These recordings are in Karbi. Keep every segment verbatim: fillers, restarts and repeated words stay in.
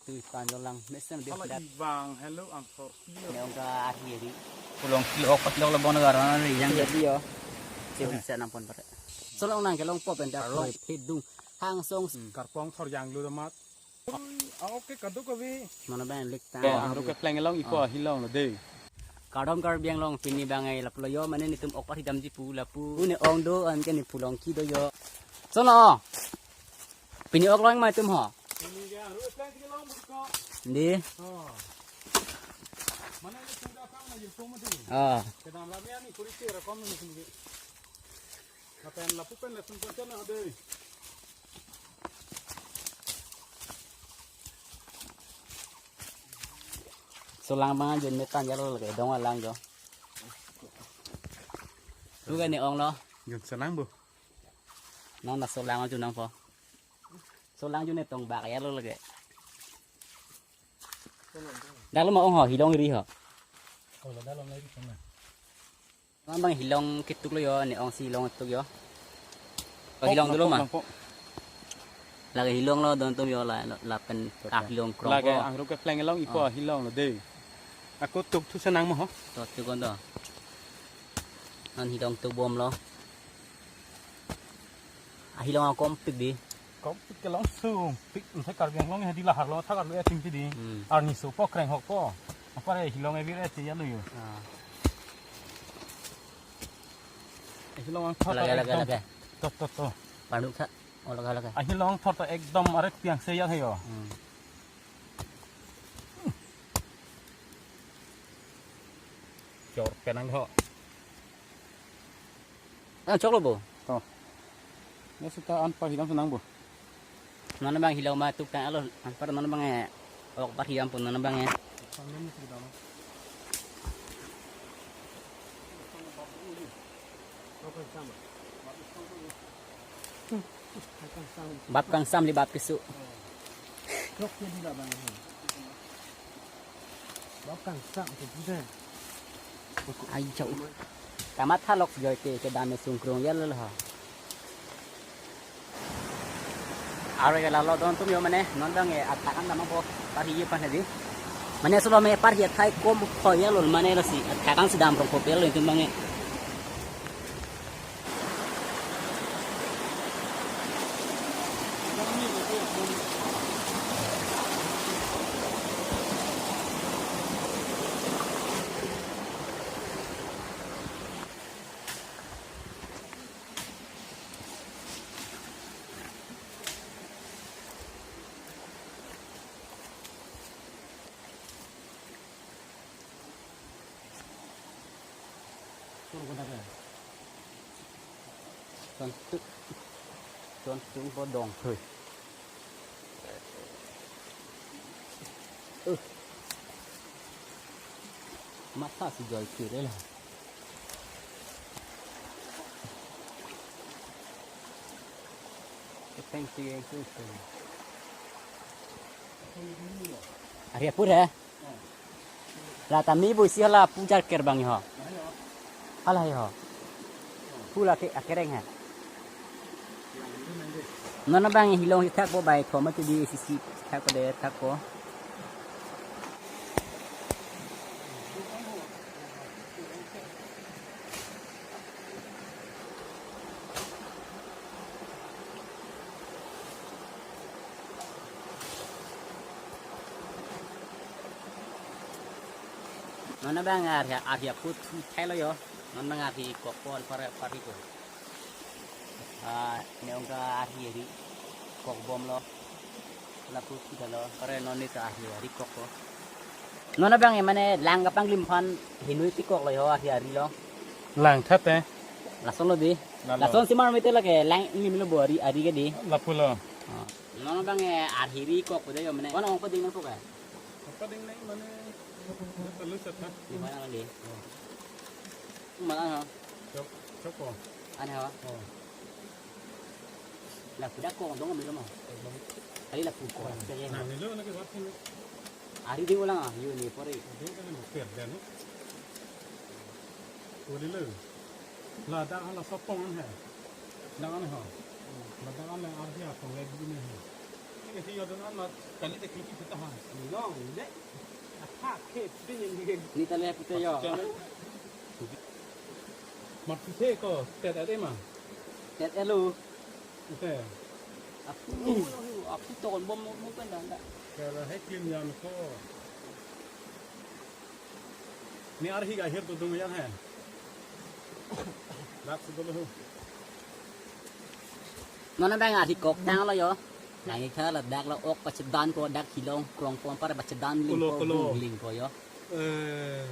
Tui panjolang mesen dia. Hala dak ibang, hello, ang thor kilo. Ne ong ka ari ari. Pulong kilo, ok, kilo, lebong negara na ri yang dia. Dia. Cewek sa nang pon pare. Solong nang kelong pop endak. Arlo. Phedung hangsong. Hmm, karpong thor yang lu damat. Ui, ah, oke, kaduk kave. Mana bang lik ta. Ya, ang ruk kepleng along ipo. Ah. Hilong lo dei. Kardom Karbi Anglong, pini bang ai lapulo yo, mane netum ok pari damji pu lapu. Ne ong do, anke ne pulong ki do yo. Sono. Pini ok long ma netum ho. Pini ke aru plan ke long buka. Di. Oh. Mana ini sudah kang na jumpa mati. Oh. Kedam lami ani kuri kira kom ni sini. Kapan lapu pen langsung kocen na dei. Solang bang jun metan jalo lagi dong alang jo. Tu kan ne ong lo. Jun senang bu. Nang na solang jun nang po. Solang jun ne tong bak ya lo lagi. Dak lo ma ong ho, hilong ri ho. Oh, dak lo ri ho. Nang bang hilong ketuk lo yo, ne ong si hilong ketuk yo. Oh, hilong dulu ma. Langpo, langpo. Lagi hilong lo don tum yo la, la pen ah hilong krong. Lagi po. Ang ruk kepleng along ipo. Oh. Hilong lo dei. Aku tuk tu senang mo ho. To tuk on to. Non hilong tuk bom lo. Ah, hilong akom pik di. Kom pik kelong sung pik, nse Karbi Anglong hadi lahar lo thakar lo eting ti di. Hmm. Arni so po kreng hok po. Apa re hilong e vir e ti ya lu yo. Ah. Eh, hilong ang thor lagi, lagi, ekdom lagi. To, to, to. Panduk sa. Oh, lagi, lagi. Ah, hilong thor to ekdom arek piang se ya yo. Hmm. Jor penang ho. Ah, chok lo bo. To. Ya seta an par hidam senang bo. Non bang hilong ma tuk tang alo, an par non bang eh. Ok par hidam pun non bang eh. Bap kangsam li bap keso. Bap kangsam tu pute. Ai chau. Kamatha lok joi ke kedam sungkrung ya lo ha. Are ke lalo don tum yo mane non bang eh athak an dam po parhi ye pan di. Mane solo me parhi athai kom khoya lo mane lo si athak an si dam rong ko pel lo tum bang eh. Chontuk, chontuk bodong thui. Uh. Matha si joi kiri la. Thank you, thank you. Ari apur he? La tame bo isi hala pujar ker bang ho. Hala ho. Pula ke akereng he. Non bang hilong thak po bai thom tu di sisi thak po de thak po. Non bang arhi arhi aput thailo yo. Non bang arhi kok pon par parhi ko. Ah, ne ong ka arhi ri kok bom lo. Lapu kita lo, pare non ni ta arhi ri kok ko. Non bang e mane lang kapanglim aphan hinui ti kok lo yo arhi ari lo. Lang that eh. Lason lo di. Lalo. Lason simar mete lake lang lim lo bo ari ari ke di. Lapu lo. Ah. Non bang e arhi ri kok ko de yo mane. Wan ong ko ding nang kok eh. Apa ding nang mane? Talu sat ha. Di mana di? Mana ha? Chok, chok ko. Ane ha? Oh. Lapu dak kong dong ambil mo. Kali lapu kong. Nah, ini lo lagi satu. Ari ding ulang ah, yun ni pori. Ding kan mo per dan. Uli lo. Ladak hala sopong an hai. Dak an ha. Ladak an le arhi apong le dini hai. Isi yo don an mat kali te kili kita ha. No, ne. Athak ke pin ni. Ni tale pute yo. Mat pute ko tet ade ma. Tet elo. Ute. Apu, apu ton bom mo mo pen dan da. Kala hai klim yan ko. Ni arhi ga hir tu dung yan hai. Dak si dolo ho. Non abang arhi kok tanglo yo. Nang ikha ladak lo ok pachedan ko dak Hilong Krongpo anpar pachedan ling Kulo, ko kulo. Ling ko yo. Eh.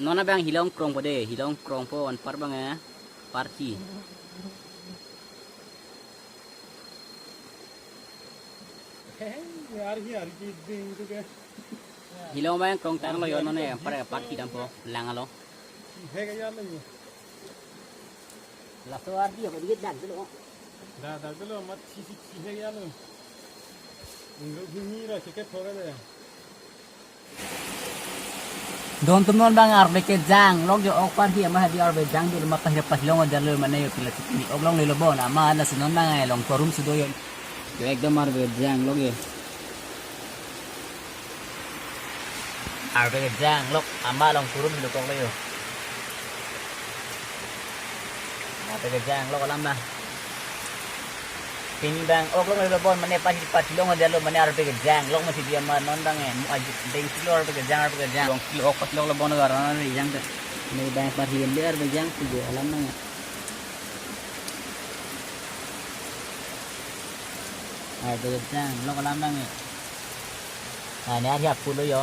Non abang Hilong Krongpo de, Hilong Krongpo anpar abang eh. Parhi. Hey, arhi, arhi, ding tu ke. Hilong abang krong tanglo yo non eh, anpar, parhi dampo, lang along. He kaya lo yo. Laso arhi yo, kedikit dak dulu. Dak, dak dulu, mat si, si, si he kaya lo. Ingro bumi ra, seket thoga de. Don atum non abang arve kejang lok yo, ok parhi ama hadi arve jang dulu, ma parhi parhi longle detlo mane yo, pila chikni ok longlelo bon ama, lasi non abang eh long korum sudo yo. Yo ekdom arve kejang lok yo. Arve kejang lok ama long korum sudo kok lo yo. Arve kejang lok alam na. Pini abang ok longlelo bon mane parhi parhi longle detlo mane arve kejang lok masi dia ma non abang eh. Mu aji deng kilo arve kejang, arve kejang. Long kilo ok parhi longle bon, arve kejang te. Mane abang parhi longle arve kejang tu jo alam abang eh. Arve kejang lok alam abang eh. Nah, ne arhi apulo yo.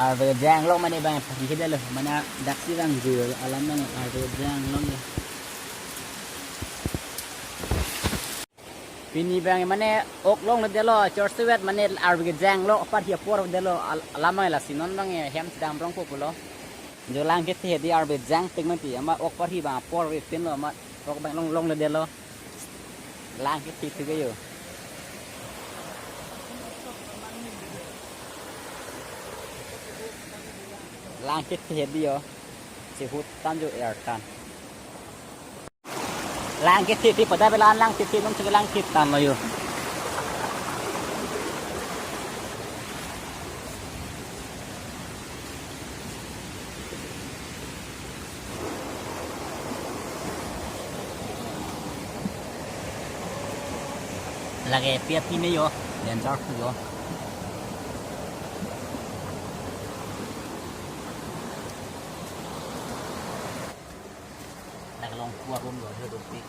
Arve kejang lok mane abang parhi detlo. Mane dak si abang jo alam abang eh, arve kejang lok yo. Pini abang mane ok longle detlo, chor suet mane arve kejang lok parhi apor detlo, al-, alam abang eh, lasi non abang eh hem chedam rong po pulo. Jo lang kethe di arve kejang pek mati, ama ok parhi abang apor ve pinlo, ama ok abang long longle detlo. Lang kethe tu ke yo. Lang kethe di yo. Chihut tan jo er tan. Lang kethe ti pada belan lang kethe non suke lang kethe tan lo yo. Lake pia pine yo, danger tu yo. Lake long tua rum yo, yo dopi.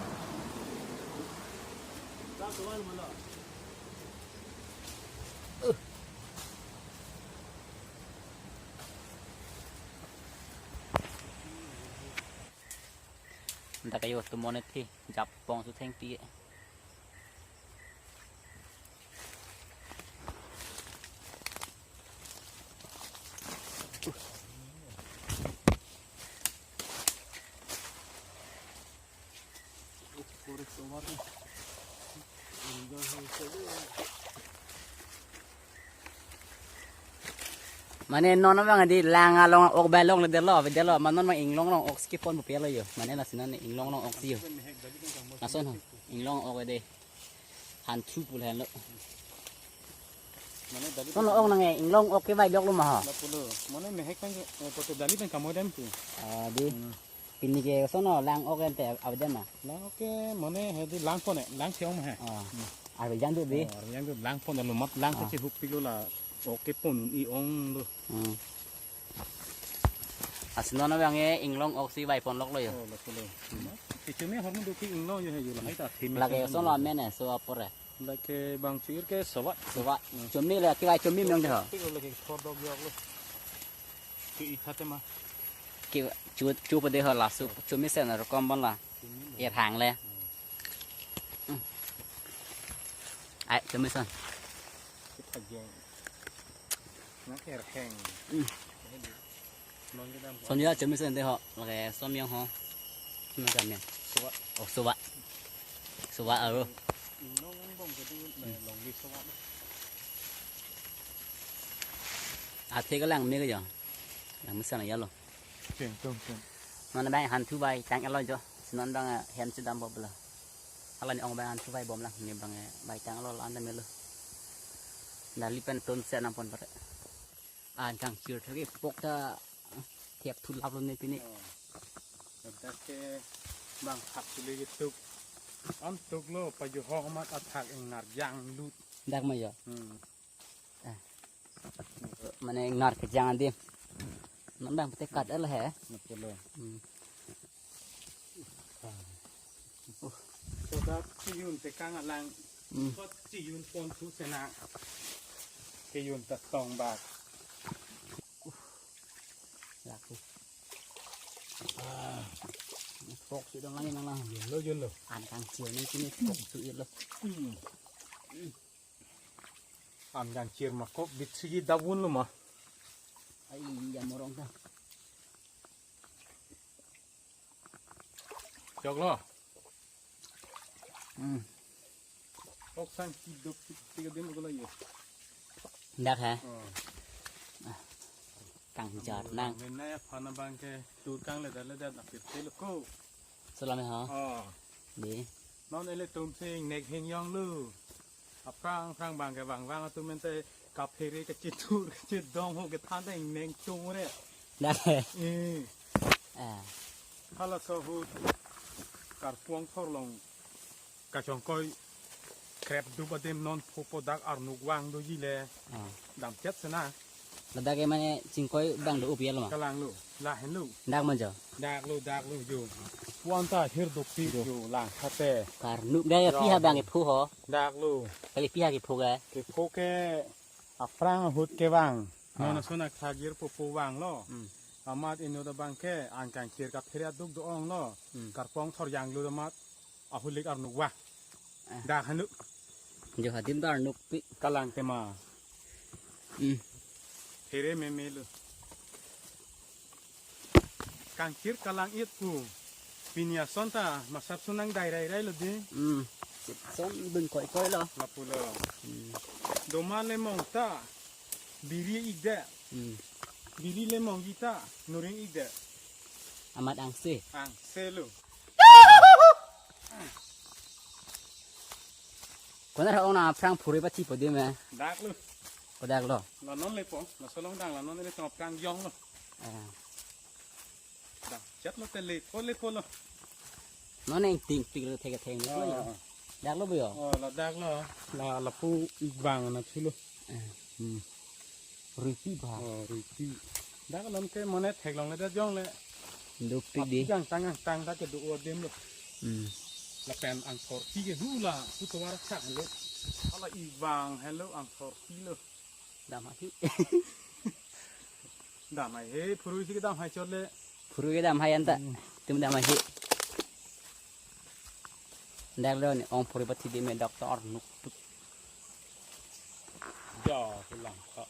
Dak ayo tu monet hi, Japong su thengpi. Mane non abang di lang along ok ba longle detlo, be detlo, ma non ma inglong long ok si kepon pu pelo yo. Mane lasi non inglong long ok si yo. Lason ho, inglong ok de. Hanthu pu henlo. Mane dali. Sono ok nang eh, inglong ok kevai lok lo ma ha. Lapulo. Mane mehek pen, eh, kote dali pen kamoi dem pu. Ah, di. Hmm. Pini ke sono lang ok ente avedem ma. Lang ok ke mane hedi lang pon eh, lang cheong ma he. Ah. Hmm. Arve jang do di. Oh, arve jang do lang pon lo mat lang ke. Ah. Chihuk pik lo la ok kepon un-e ong lo. Hmm. Lasi non abang eh inglong ok si vaiponlok lo yo. Oh, lapulo. Hmm. Kechome ahormu doki inglong yo he yo, lahai ta theme. Lake sono amen eh, so apor eh. Lake bang chir ke sova. Sova. Hmm. Chome le, kevai chome mong de ho. Pik lo lake thor dok yok lo. Ke ikhate ma. Ke chu chu pa de ho laso. Chome sen rokom bon la. Chome lo. Erhang le. Hmm. Hmm. Ai, chome sen. Kethak jeng. Nang erhang. Hmm. Son ya chome sen de ho, lake som yang ho. Nang kami. Sova. Oh, sova. Sova aro. Inglong bom ke tu, eh, longli sova. Athe ke lang me ke jo. Lang me sana ya lo. Cheng tong cheng. Non abang hanthu bai tang elo jo. Sinon abang, eh, hem si dam bo bela. Hala ne ong abang an chuvai bom lang, ne abang e bai tanglo, la-an ta melo. Dali pen ton se nangpon pare. An kangchir thagi pok ta thiap thu laplo ne pini. Oh. Dak ke bang thak chule ke tuk. An tuklo, pajuho amat athak ingnar janglut. Dak ma jo. Hmm. Eh. Mane ingnar kejang adim. Non bang pete kat el he. Betul lo. Hmm. So dak chiyun tekang alang. Hmm. Kot chiyun pon thu sena. Kiyun ta tong bak. Laku. Ah. Pok si dong lagi nang lang. Yun lo, yun lo. An kangchir ne pini pok si lo. Hmm. An kangchir ma kok bit sigi davun lo ma. Ai, ya morong ta. Jok lo. Hmm. Kok sang kidok tik tik adim ko lo yo. Dak he? Oh. Kangjar nang. Mena ya phana bang ke tur kangledet ledet apir telo ko. Salam ha. Oh. Di. Non ilitum si ingnek hingjong lo. Aphrang aphrang bang ke vangvang atum mente kaphere kachithur kachidong ho kethan ta ingnek chungre. Dak he. Eh. Ah. Halaso ahut Karpong Thor along kachongkoi krep dup adim non phopo dak arnuk vang doji le. Ah. Damchet sena. Ladak ke mane chingkoi bang do upial ma. Kalang lo, lahen lo. Dak ma jo. Dak lo, dak lo jo. Puan ta hir dopik jo, jo lang khate. Karnuk dak ya. Jo. Piha bang kepho ho. Dak lo. Kali piha kepho ke. Kepho ke aphrang ahut kevang. Ah. Non ason akhagir popo vang lo. Hmm. Amat inut abang ke an kangchir kaphere aduk do-ong lo. Hmm. Karpong Thor janglut amat ahulik arnuk vang. Ah. Dak hanu. Jo adim ta arnuk pi. Kalang tema. Hmm. Phere meme lo. Kangchir kalang-it pu. Pini ason ta masap sunang dai rai rai lo di. Hmm. Son dun koi koi lo. Lapu lo. Hmm. Doma lemong ta biri ik det. Hmm. Biri lemong ji ta nuring ik det. Amat angse. Angse lo. Konat ong nang aphrang phurui pathi po di me. Dak lo. Ko dak lo. La non lepo, laso along dang la non ilitum aphrang jong lo. Eh. Damchet lo te lepo lepo lo. Non neng ting pik lo thek theng lo. Oh. Dak lo bo yo. Oh, ladak lo. La lapu ik vang na thu lo. Eh. Hmm. Ruipi ba. Oh, ruipi. Dak alam ke mane theklongledet jongle. Duk tik di. Aphi angtang angtang dak kedo adim lo. Hmm. Lapen angthor pi ke hu la pu tovar athak lo. Hala ik vang helo angthor pi lo. Dam hai. Dam hai he, phurui si kedam hai chot le. Phurui kedam hai anta. Hmm. Tum dam hai he. Dak lo ne ong phurui pathi di me doctor nuk tuk. Ja, kelang kha.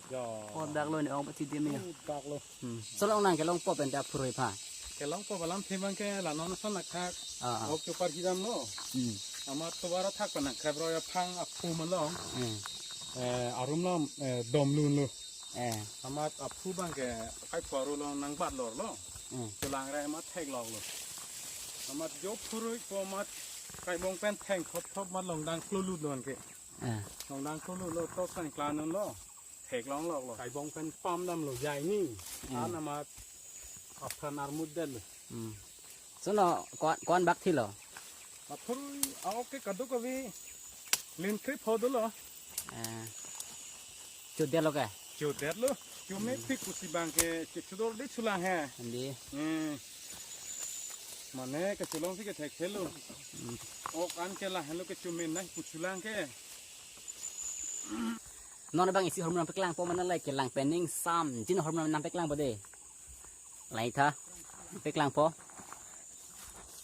Ja. Oh, dak lo ne ong pathi di me ya. Dak lo. Hmm. Solong nang kelongpo pen dak phurui pha. Kelongpo alam themang ke la non ason akhak. Ah, ah. Ok chopar hidam lo. Hmm. Amat tovar athak pen nang krep roi aphang aphu malong. Hmm. Eh, arum lam, eh, dom lun lo. Eh. Amat aphu bang ke kai pharu lo nang bat lor lo. Hmm. Kelang re amat theklok lo. Amat jo phurui ko amat kai bong pen theng thop thop mat longdang klo lut lo anke. Eh. Longdang klo lut lo tok sang klan lo. Theklong lok lo. Kai bong pen pam dam lo jai ni. Hmm. An amat aphan armut det lo. Hmm. Sono ko-an, ko-an bak thi lo. Aphurui a-ok ke kadokave len krip ho dolo. Eh. Chodet lo ke? Chodet lo. Chome, hmm, pik pusi bang ke chechudor de chulang he. Andi. Hmm. Mane kecholong si kethek helo. Hmm. Ok an ke lahenlo ke chome nai pu chulang ke. Non abang isi hormon nangpeklangpo mane, like kelang pening sam jin hormon nangpeklangpo de. Lai tha. Peklangpo.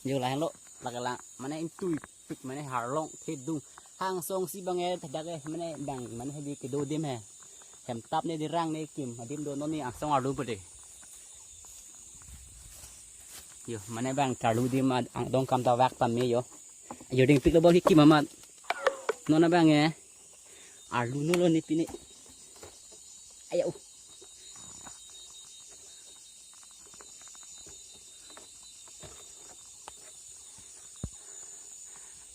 Jo lahenlo, lake lang mane intui pik mane harlong thedung. Hangsong si bang e thedak e mane bang mane hedi kedo adim he. Hem tap ne dirang ne kim adim do non ni angsong arlu pede. Yo, mane bang karlu adim ad-, angdong kam ta vak pame yo. Yo ding pik lo bol hi kim amat. Non abang e. Arlu nolo ne pine. Ayo.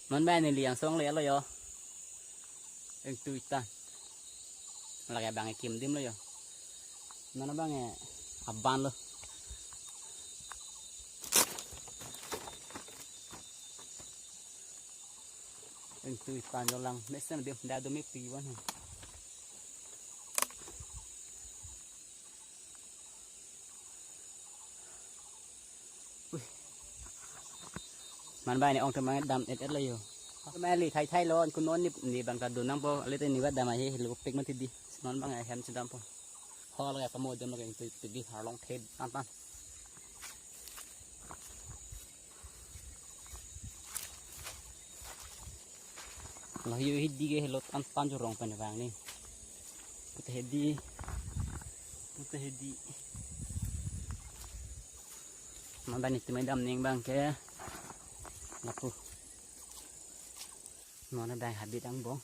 Non abang neli angsong le lo yo. Ingtui ta. Lake abang kim adim lo yo. Non abang aban lo. Ingtui ta nyolang. Mesen adim da do me pi wan. Ui. Man abang ne ong temang dam et et lo yo. Kemali thai thai lo, kunon ni, ni abang ta dun nangpo, ale te ni vat dam ahi, lo pik mati di. Non abang ahem si dampo. Hol ka kamo dam ka ingtui pik di, arlong thet antan. Lo yo hidi ke lo tan tan jurong pen abang ni. Pute hidi. Pute hidi. Man abang ne temang dam ning abang ke. Lapu. Non abang habit angbong.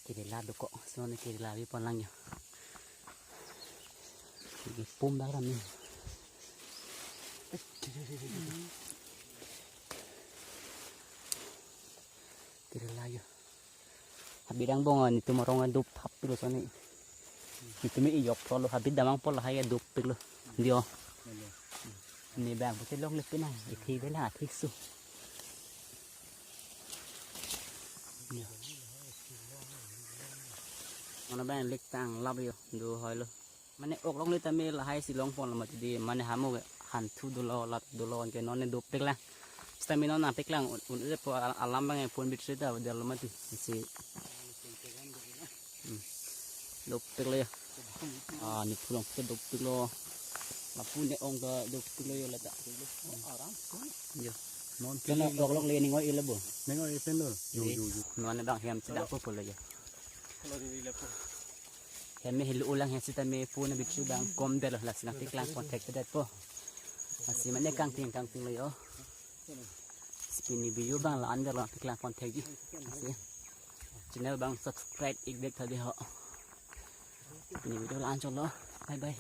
Kerela dokok. So ne kerela bi pon lang yo. Pum dak ram ni. Kerela yo. Habit angbong netum arong adup thap pilo soni. Netum ijok tholo habit damang pol hai adup pilo. Dio. Ne abang pute longle pinang. Ithi bela athi su. Dio. Mana abang lek tang lap yo. Do hoi lo. Mane ok longle tame lahai si long pon lo mati di, mane hamo hanthu dolo, lap dolo, anke non ne dopik lang. Stamina na pik lang, un, un, po alam abang phone battery ta dolo mati. Si. Hmm. Dopik lo ya. Ah, ne pulong ke dopik lo. Lapu ne ong ke dopik lo ya lata. Aram. Yo. Non kena ok longle ning oi le bo. Ning oi pen lo. Yo, yo, yo. Non abang hem sedang po po lo ya. Hem me helu ulang hem sitame phone battery abang kom dolo, lasi nangpik lang contact det po. Lasi mane kangting kangting lo yo. Pini video abang la-an dolo, pik lang contact di. Lasi channel abang subscribe ik det tadi ho. Pini video la-an cholo. Bye bye.